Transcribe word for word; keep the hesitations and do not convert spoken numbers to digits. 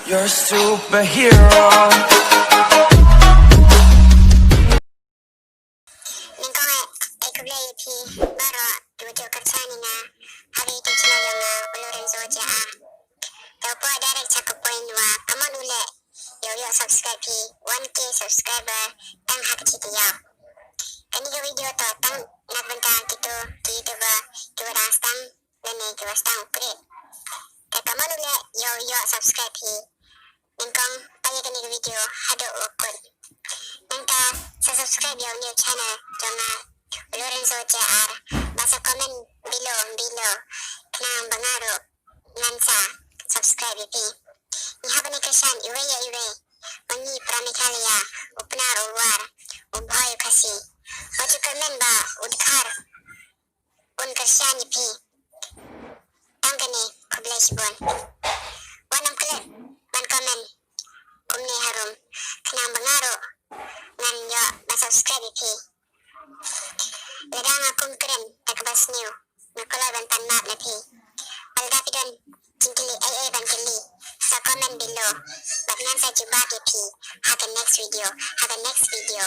You're a superhero. Nyngkong eh, ai khublei ïa phi baroh kiba ju kyrshan ïa nga ha ka YouTube channel jong nga, u Lorenzo J R. Te u poi direct sha ka point wa ka mon u leh ïoh ïoh subscribe phi, one K subscriber tang ha ka shi taïew. Kane ka video to tang na ka bynta kito ki YouTuber kiba dang sdang lane kiba sdang u create. Te ka mon u leh ïoh ïoh subscribe phi. Nyngkong peit ïa kane ka video haduh u kut. Nangta sa subscribe ïa u new channel jong nga, u Lorenzo J R, bad sa comment below below khnang ba nga ruh ngan sa subscribe ïa phi. Ngi hap ban ïa kyrshan iwei ïa iwei, ma ngi para Meghalaya, u Pnar, u War, u Bhoi, u Khasi. Wat ju kyrmen ba u Dkhar un kyrshan ïa phi. Tang kane, khublei shibun. Wat nym klet ban comment kumne harum khnang ba nga ruh ngan ïoh ban subscribe ïa phi. Lada nga kum kren da kaba sniew, nga kloi ban pan map na phi. Bad lada phi don jingkylli ei ei ban kylli, sa comment below bad ngan sa jubab ïa phi ha ka next video, ha ka next video.